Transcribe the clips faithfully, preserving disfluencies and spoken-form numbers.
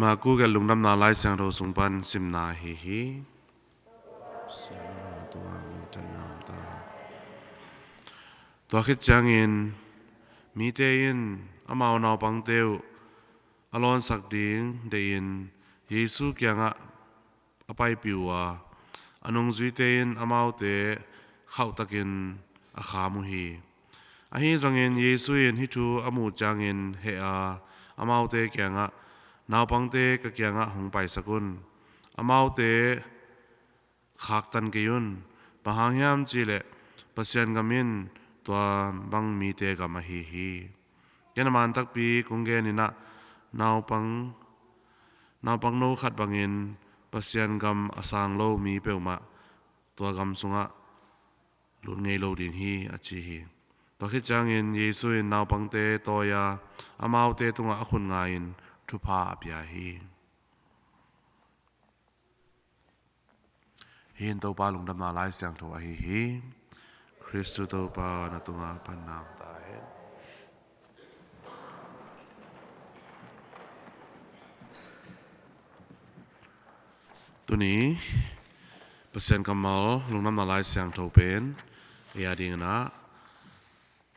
Marku gelh Lungdamna Lai Siangtho sung pan simna ahi hi. Siangtho tungah minthanna om ta. Tua khit ciangin mite in amau naupangte uh a lawnsak ding deihin Jesu kiangah a paipih uh a, a nungzuite in amaute khauhtakin a kham uh hi. Ahi zongin Jesu in hih thu a muh ciangin heh a, amaute kiangah, "Naupangte ka kiangah hong paisak un. Amaute khaktan kei un. Bang hang hiam cihleh Pasian gam in tua bang mite gam ahi hi. Ken a man takpi kong genin ah, naupang, naupangno khat bangin Pasian gam a sang lo mi peuhmah tua gam sungah lut ngei lo ding hi," a ci hi. Tua khit ciangin Jesu in naupangte tawi a, amaute tungah a khut nga-in thupha a pia hi. Hih in Topa Lungdamna Lai Siangtho ahi hi. Khristu Topa, na tungah panna om ta hen. Tuni Pasian kammal Lungdamna Lai Siangtho pen ei a dingin ah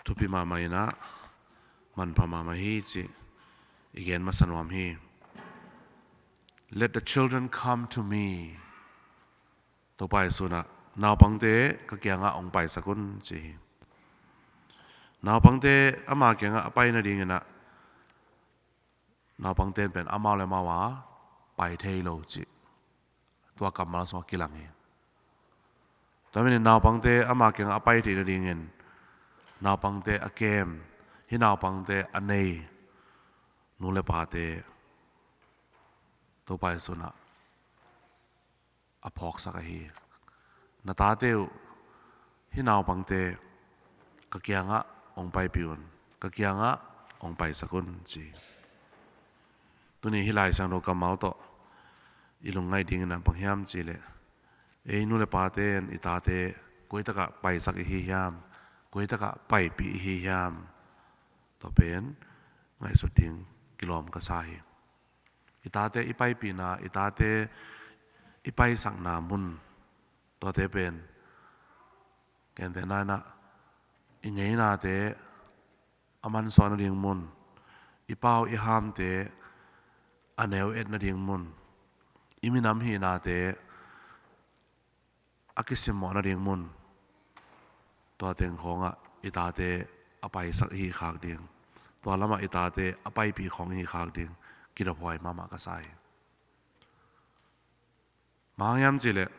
thupi mahmah in ah manpha mahmah hi cih i gen masa nuam hi. "Let the children come to me." Topa Jesu in ah, "Naupangte ka kiangah hong paisak un," ci hi. Naupangte ama kiangah a pai nadingin ah naupangte in pen amau le amau a pai thei lo cih tua kammal sungah kilang hi. Tua manin naupangte ama kiangah a pai theih nadingin naupangte a kem, hih naupangte a nei nu le pate Topa Jesu in ah a phawksak ahi. "Na tate uh, hih naupangte ka kiangah hong paipih un, ka kiangah hong paisak un," ci. Tuni hih Lai Siangtho kammal tawh i lungngaih dingin ah bang hiam cihleh, ei nu le pate in i tate koi takah paisak i hi hiam, koi takah paipih i hi hiam, tua pen ngaihsut ding kilawm ka sa hi. I tate i paipihna, i tate i paisakna mun, tuate pen gentehna in ah i ngeinate a mansuah nading mun, i pau i hamte a neu et nading mun, i minam hihnate a kisimmawh nading mun, tua teng khawngah i tate a paisak i hi khak ding, tua lamah i tate a paipih khawng i hi khak ding kidophuai mahmah ka sa hi. Bang hang hiam cihleh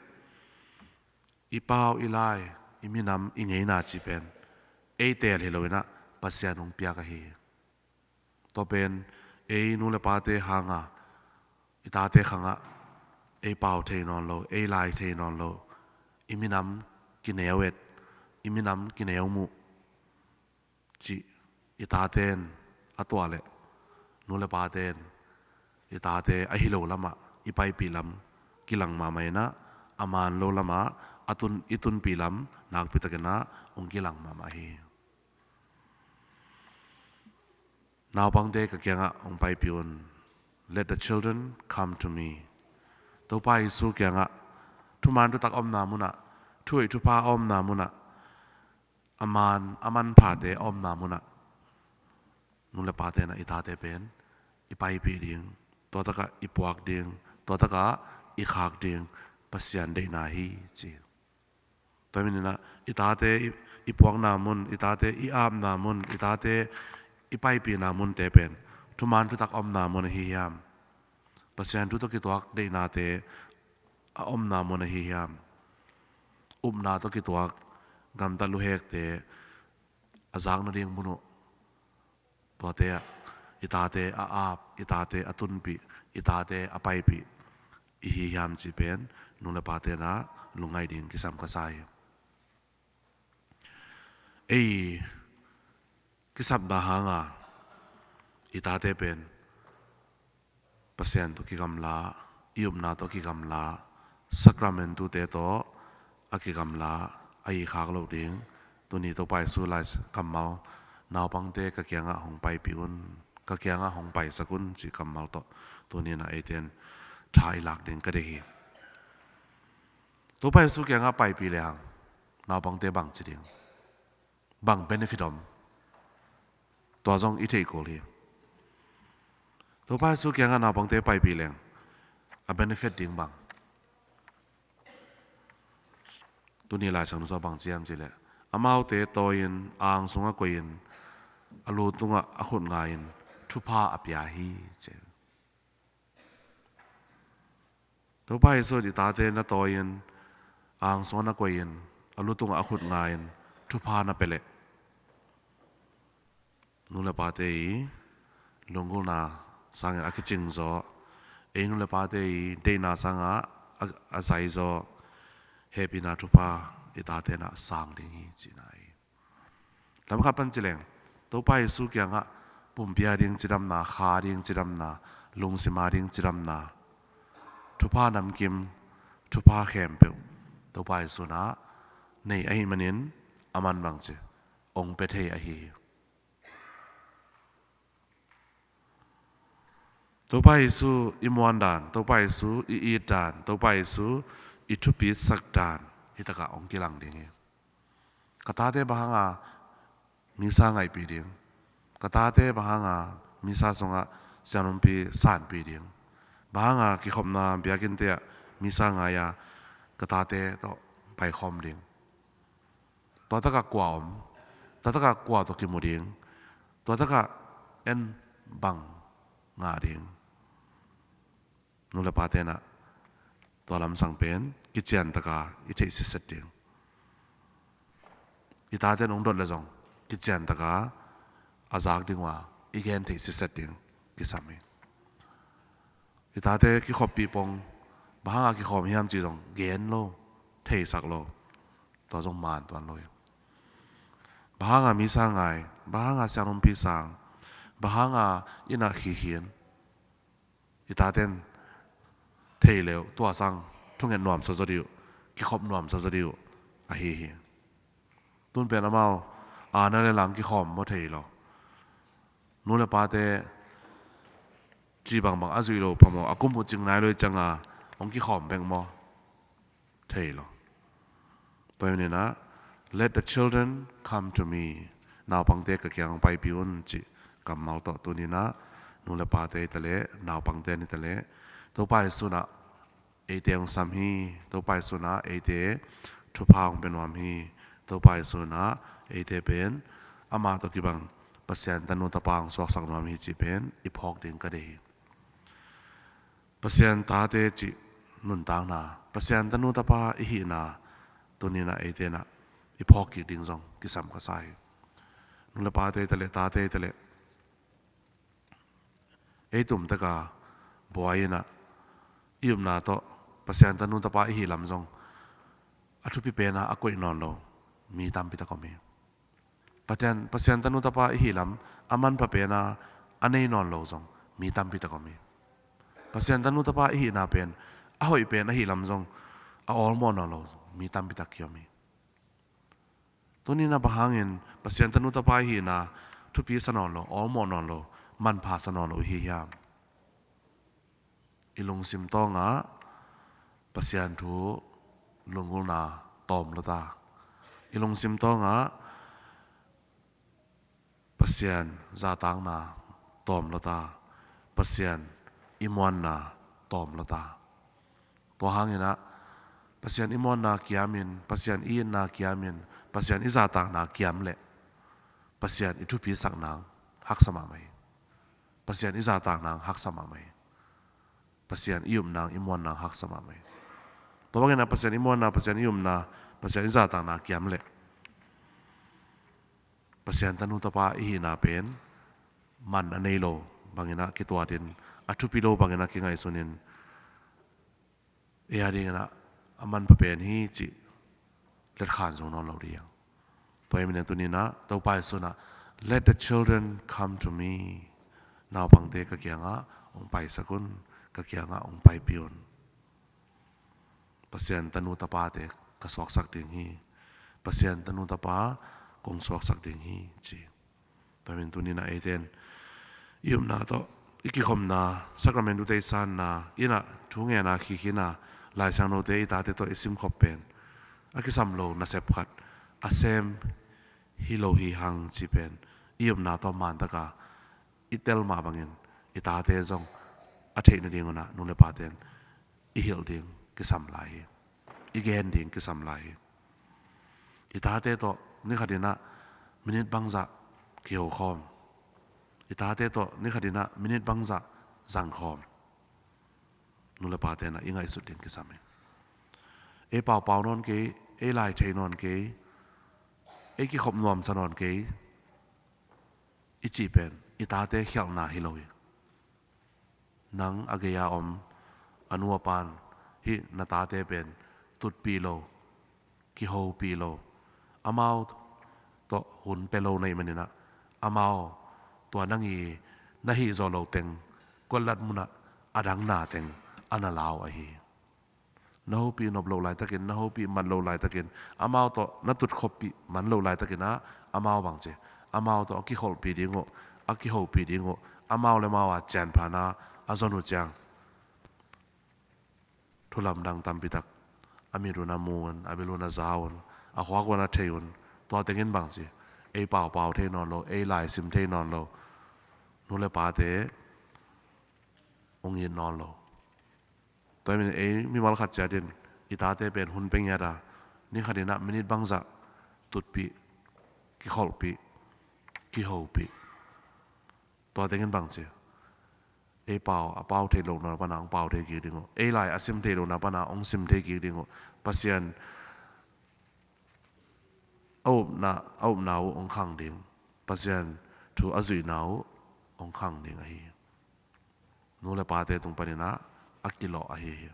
i pau i lai, i minam, i ngeina cih pen ei teel hi lo in ah Pasian hong piak ahi hi. Tua pen ei nu le pate hanga, i tate khangah ei pau thei nawn lo, ei lai thei nawn lo, i minam kineu et, i minam kineu muh cih i tate in a tuah leh, nu le pate in i tate a hi lo lamah i paipih lam kilang mahmah in ah, a man lo lamah a tun, i tunpih lam nakpi takin ah hong kilang mahmah hi. Naupangte ka kiangah hong paipih un. Let the children come to me. Topa Jesu kiangah thuman thutak a omna munah, thuhoih thupha a omna munah, a man, a manphate a omna munah, nu le pate in ah i tate pen i paipih ding, tua takah i puak ding, tua takah i khak ding Pasian deihna hi ci. Tua manin ah i tate i, i puakna mun, i tate i apna mun, i tate i paipihna munte pen thuman thutak a omna mun ahi hiam? Pasian thu tawh kituak deihnate a omna mun ahi hiam? Upna tawh kituak gamtat luhekte a zak nading mun uh, tuate ah i tate a ap, i tate a tunpih, i tate a paipih i hi hiam cih pen nu le pate in ah lungngaih ding kisam ka sa hi. Ei kisapna hanga i tate pen Pasian tawh kigamla, i upna tawh kigamla, sakramentute tawh a kigamla a hi khak loh ding, tuni Topa Jesu lai kammal, naupangte ka kiangah hong paipih un, ka kiangah hong paisak un, cih kammal tawh tuni-in ah eite in tha i lak ding ka deih hi. Topa Jesu kiangah paipih lehang naupangte bang ci ding, bang benefit om, tua zong i theih kul hi. Topa Jesu kiangah naupangte paipih leng a benefit ding bang? Tuni Lai Siangtho sungah bang ci hiam cih leh, amaute tawi-in, a ang sungah koih-in, a lu tungah a khut nga-in thupha a pia hi, ci. Topa Jesu in i tate na tawi-in, a ang sungah na koih-in, a lu tungah a khut nga-in thupha na pia leh, nu le pate i lunggulhna sangin a kicing zaw, ei nu le pate i deihna sangah a, a zai zaw, hehpihna thupha i tate in ah sang ding hi, cihna hi. Lam khat pan ci leng, Topa Jesu kiangah pumpi a ding cidamna, kha a ding cidamna, lungsim a ding cidamna, thupha namkim, thupha khempeuh Topa Jesu in ah nei ahih manin, aman bangci hong pia thei ahi hi. Topa Jesu i muan dan, Topa Jesu i it dan, Topa Jesu i thupisak dan hi takah hong kilang ding hi. Ka tate bang hanga misa ngaihpih ding? Ka tate bang hanga misa sungah siangthopi sanpih ding? Bang hanga kikhopna biakinnte ah misa ngai-a ka tate tawh paikhawm ding? Tua takah kua om? Tua takah kua tawh kimu ding? Tua takah en bang ngah ding? Nu le pate in ah tua lamsang pen kician taka i theih sitset ding. I tate in hong dot leh zong kician taka a zak ding uh a i gen theih sitset ding kisam hi. I tate kikhoppih pong, bang hanga kikhawm hiam cih zong gen lo, theisak lo. Tua zong man tuan lo hi. Bang hanga misa ngai, bang hanga siangthopi sang, bang hanga inn ah khikhin, i tate in thei leh uh tua sang thunget nuamsa zaw dih uh, kikhop nuamsa zaw dih uh ahi hi. Tun pen amau ana le lang kikhawm maw thei lo. Nu le pate cih bangbang a zuih lo phamawh, a kum uh cing nai lo hi cianga hong kikhawm bek maw? Thei lo. Tua hi manin ah, "Let the children come to me." Naupangte ka kiang paipih un cih kammal tawh tuni-in ah nu le pate hi taleh, naupangte hi taleh, Topa Jesu in ah eite hong sam hi. Topa Jesu in ah eite thupha hong pia nuam hi. Topa Jesu in ah eite pen amah tawh kibang Pasian tanu tapa hong suaksak nuam hi cih pen i phawk ding ka deih hi. Pasian tate cih nuntakna, Pasian tanu tapa i hihna tuni-in ah eite in ah i phawk kik ding zong kisam ka sa hi. Nu le pate hi taleh, tate hi taleh, ei tumtaka buai-in ah i upna tawh Pasian tanu tapa i hih lam zong a thupi pena a koih nawn lo mi tampi tak om hi. Pasian, Pasian tanu tapa i hih lam a manpha pena a nei nawn lo zong mi tampi tak om hi. Pasian tanu tapa i hihna pen a hoih pen ahih lam zong a awlmawh nawn lo mi tampi tak kiom hi. Tuni-in ah bang hangin Pasian tanu tapa i hihna thupi sa nawn lo, awlmawh nawn lo, manpha sa nawn lo i hi hiam? I lungsim tawngah Pasian thu lunggulhna tawm lo ta. I lungsim tawngah Pasian zahtakna tawm lo ta. Pasian i muanna tawm lo ta. Tua hangin ah Pasian i muanna kiamin, Pasian i itna kiamin, Pasian i zahtakna kiam leh Pasian i thupi sakna haksa mahmah hi. Pasian i zahtakna haksa mahmah hi. Pasian i upna, i muanna haksa mahmah hi. Tua bangin ah Pasian i muanna, Pasian i upna, Pasian i zahtakna kiam leh Pasian tanu tapa i hihna pen man a nei lo bangin ah kituatin, a thupi lo bangin ah kingaihsunin, ei a dingin ah a manpha pen hi cih letkhan zo nawn lo ding. Tua hi manin tuni-in ah Topa Jesu in ah, "Let the children come to me." Naupangte ka kiangah hong paisak un, ka kiangah hong paipih un. Pasian tanu tapate ka suaksak ding hi. Pasian tanu tapa kong suaksak ding hi, ci. Tua hi manin tuni-in ah eite in I upna tawh i kikhopna, sacrament-te i sanna, inn ah thu ngenna, khikhinna, Lai Siangthote i tate tawh i simkhop pen a kisam lo nasep khat a sem hi lo hi hang ci pen i upna tawh mantaka i tel mah bangin i tate zong a theih nadingun ah nu le paten i hilh ding kisam lai hi. I gen ding kisam lai hi. I tate tawh ni khatin ah minit bangzah kiho khawm. I tate tawh ni khatin ah minit bangzah zang khawm. Nu le paten ah i ngaihsut ding kisam hi. Ei paupau nawn kei, ei lai thei nawn kei, ei kikhop nuamsa nawn kei i cih pen i tate khialhna hi lo hi. Nang a gei-a om a nu a pa'n hih na tate pen tutpih lo, kihopih lo, amau tawh hun pia lo na hih manin ah amau tua nang i na hih zawh loh teng kualatmun ah a dang na teng a na lau ahi hi. Na hopih nop loh laitakin, na hopih man loh laitakin, amau tawh na tutkhoppih man loh laitakin ah amau bangci, amau tawh a kikholhpih ding uh, a kihopih ding uh, amau le amau a cianphatna a zon uh ciang thu lamdang tampitak a mit un a mu un, a bil un a za un, a khuak un a thei un. Tua tengin bangci, ei paupau thei nawn lo, ei lai sim thei nawn lo nu le pate hong it nawn lo. Tua hi manin ei mimal khat ciatin i tate pen hun pia ngiat a, ni khatin ah minit bangzah tutpih, kikholhpih, kihopih. Tua tengin bangci, ei pau a pau theih lohna pana hong pau thei kik ding uh, ei lai a sim theih lohna pana hong sim thei kik ding uh. Pasian a upna, a upna uh hong khang ding, Pasian thu a zuihna uh hong khang ding ahi hi. Nu le pate tung panin ah a kilawh ahi hi.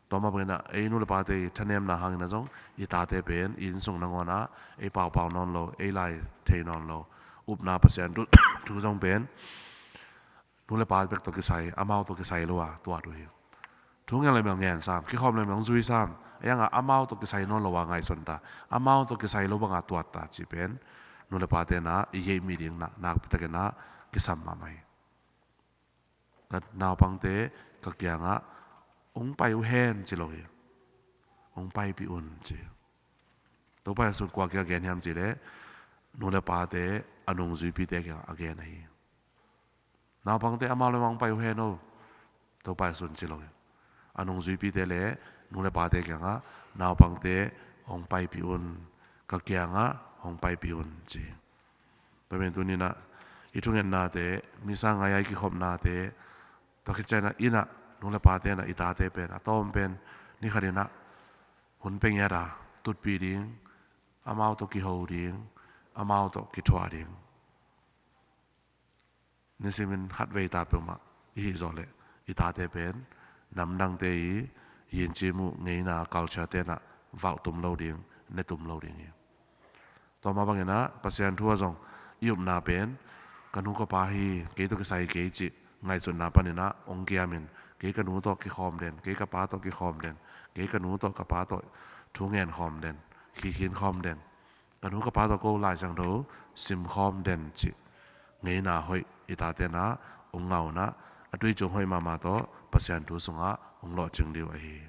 Tua mah bangin ah ei nu le pate i thanemna hangin ah zong i tate pen i innsung nangawn ah ei paupau nawn lo, ei lai thei nawn lo, upna Pasian thu, thu zong pen nu le pa bek tawh kisai, amau tawh kisai lo a tuat uh hi. Thu ngen le mel ngen sam, kikhawm le mel zui sam, a iangah amau tawh kisai nawn lo a ngaihsun ta, amau tawh kisai lo banga tuat ta cih pen nu le paten ah i yeih mi ding nak, nakpitakin ah kisam mahmah hi. Ka naupangte ka kiangah hong pai uh hen ci lo hi. Hong paipih un ci. Topa Jesuh kua kiang a gen hiam cih leh nu le pate a nungzuipite kiangah a gen ahi hi. Naupangte amau le amau hong pai uh hen o, Topa Jesuh ci lo hi. A nungzuipite le nu le pate kiangah naupangte hong paipih un, ka kiangah hong paipih un ci. Tua pen tuni-in ah i thungennate, misa ngai-a i kikhopnate, tua khit ciangin ah inn ah nu le pate in ah i tate pen a tawm pen ni khatin ah hun pia ngiat a tutpih ding, amau tawh kiho ding, amau tawh kithuah ding. Nisimin khatvei ta peuhmah i hih zawh leh i tate pen namdangte i yincim uh ngeina culture-te in ah valh tum lo ding, ne tum lo ding hi. Tua mah bangin ah Pasian thu ah zong i upna pen ka nu ka pa hi, kei tawh kisai kei cih ngaihsutna panin ah hong kiamin, kei ka nu tawh kikhawm den, kei ka pa tawh kikhawm den, kei ka nu tawh ka pa tawh thu ngen khawm den, khikhin khawm den, ka nu ka pa tawh ko Lai Siangtho sim khawm den cih ngeina hoih i taten ah hong ngah un ah a tui cung hoih mahmah tawh Pasian thu sungah hong lawhcing ding uh ahi hi.